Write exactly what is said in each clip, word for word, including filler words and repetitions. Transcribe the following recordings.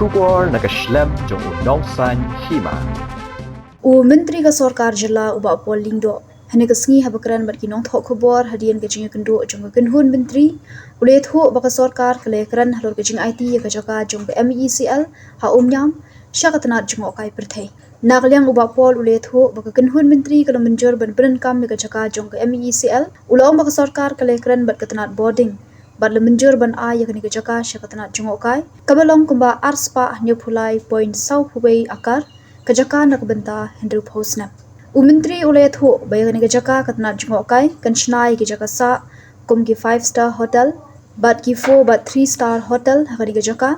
Khubor na ka shlem jong u Nongsaiñ Hima. U Myntri ka Sorkar Jylla u Bah Paul Lyngdoh, hynne ka sngi haba kren bad ki nongthoh khubor hadien ka jingïakynduh jong ka kynhun myntri, u la ïathuh ba ka sorkar ka la ïakren halor ka jingaiti ïa ka jaka jong ka M E E C L ha Umïam sha ka tnat jngohkai pyrthei. Na ka liang u Bah Paul u la ïathuh ba ka kynhun myntri ka la mynjur ban pyndonkam ïa ka jaka jong ka M E E C L. U la ong ba ka sorkar ka la ïakren bad ka tnat bording bad la mynjur ban ai ïa kane ka jaka sha ka tnat jngohkai, kaba long kumba arspah hynñiewphew lai point saw phew wei akar, ka jaka na ka bynta hynriewphew snem. U Myntri u la ïathuh ba ïa kane ka jaka ka tnat jngohkai kan shna ïa ki jaka sah kum ki five star hotel bad ki four bad three star hotel ha kane ka jaka.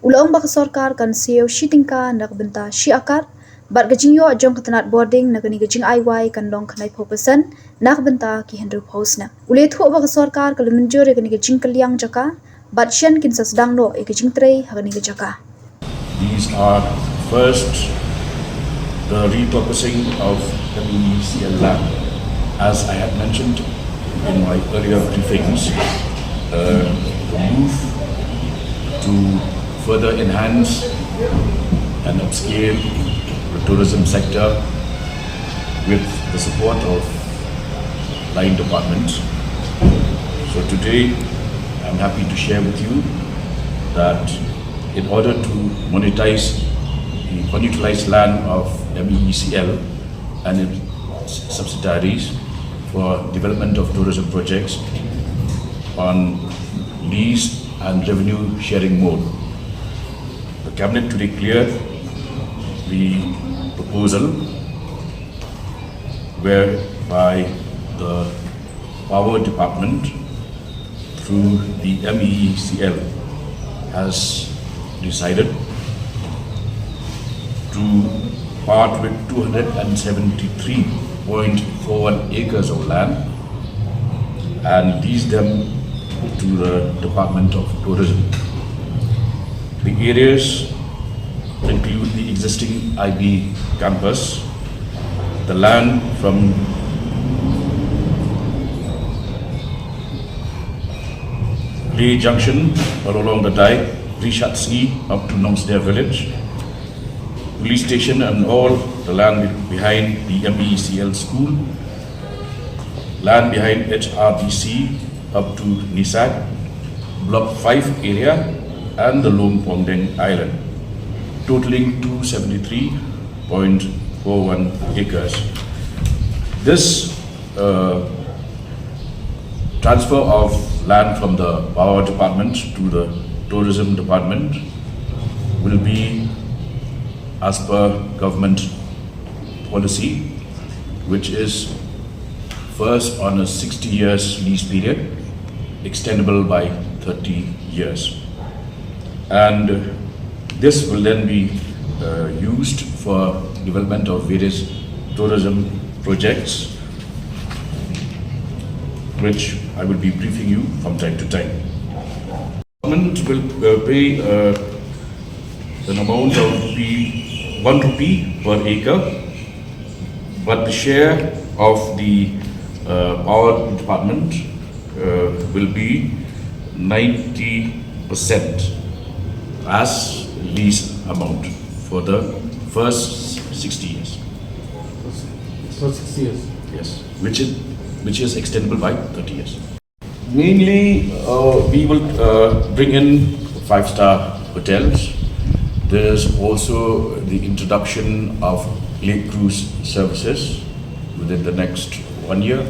U la ong ba ka sorkar kan siew shi tyngka na ka bynta shi akar bad ka jingïoh jong ka tnat bording na kane ka jingai wai kan long khyndaiphew percent na ka bynta ki hynriewphew snem. U la ïathuh ba ka sorkar ka la mynjur ïa kane ka jingkylliang jaka bad shen kin sa sdang noh ïa ka jingtrei ha kane ka jaka. These are first the repurposing of M E E C L land. As I had mentioned in my earlier briefings, uh, the move to further enhance and upscale the tourism sector with the support of line department. So today, I'm happy to share with you that in order to monetize the unutilized land of M E E C L and its subsidiaries for development of tourism projects on lease and revenue sharing mode, the Cabinet today cleared the proposal whereby the Power Department through the M E E C L has decided to part with two hundred and seventy-three point four one acres of land and lease them to the Department of Tourism. The areas include the existing I B campus, the land from Lee Junction all along the dike, Rishat Sngi up to Nongsder village, police station and all the land be-, behind the M E E C L school, land behind H R D C up to Nisak, Block five area and the Lum Pongdeng Island, totaling two seventy-three point four one acres. This, uh, transfer of land from the Power Department to the Tourism Department will be as per government policy, which is first on a sixty years lease period, extendable by thirty years. And this will then be, uh, used for development of various tourism projects, which I will be briefing you from time to time. Government will, uh, pay, uh, an amount of rupee, one rupee per acre, but the share of the, uh, Power Department, uh, will be ninety percent as lease amount for the first sixty years. For sixty years? Yes, which is, which is extendable by thirty years. Mainly, uh, we will, uh, bring in five-star hotels. There's also the introduction of lake cruise services within the next one year.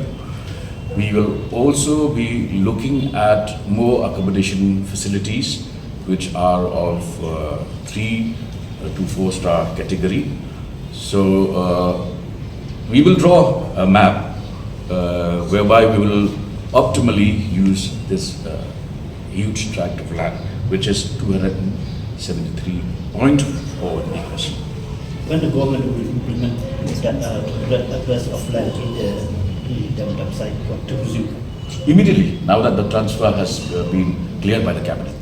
We will also be looking at more accommodation facilities which are of, uh, three, uh, to four-star category. So, uh, we will draw a map, uh, whereby we will optimally use this, uh, huge tract of land, which is two hundred seventy-three point four acres. When the government will implement that, uh, that address of land in the, in the Dam site, what to resume? Immediately, now that the transfer has, uh, been cleared by the cabinet.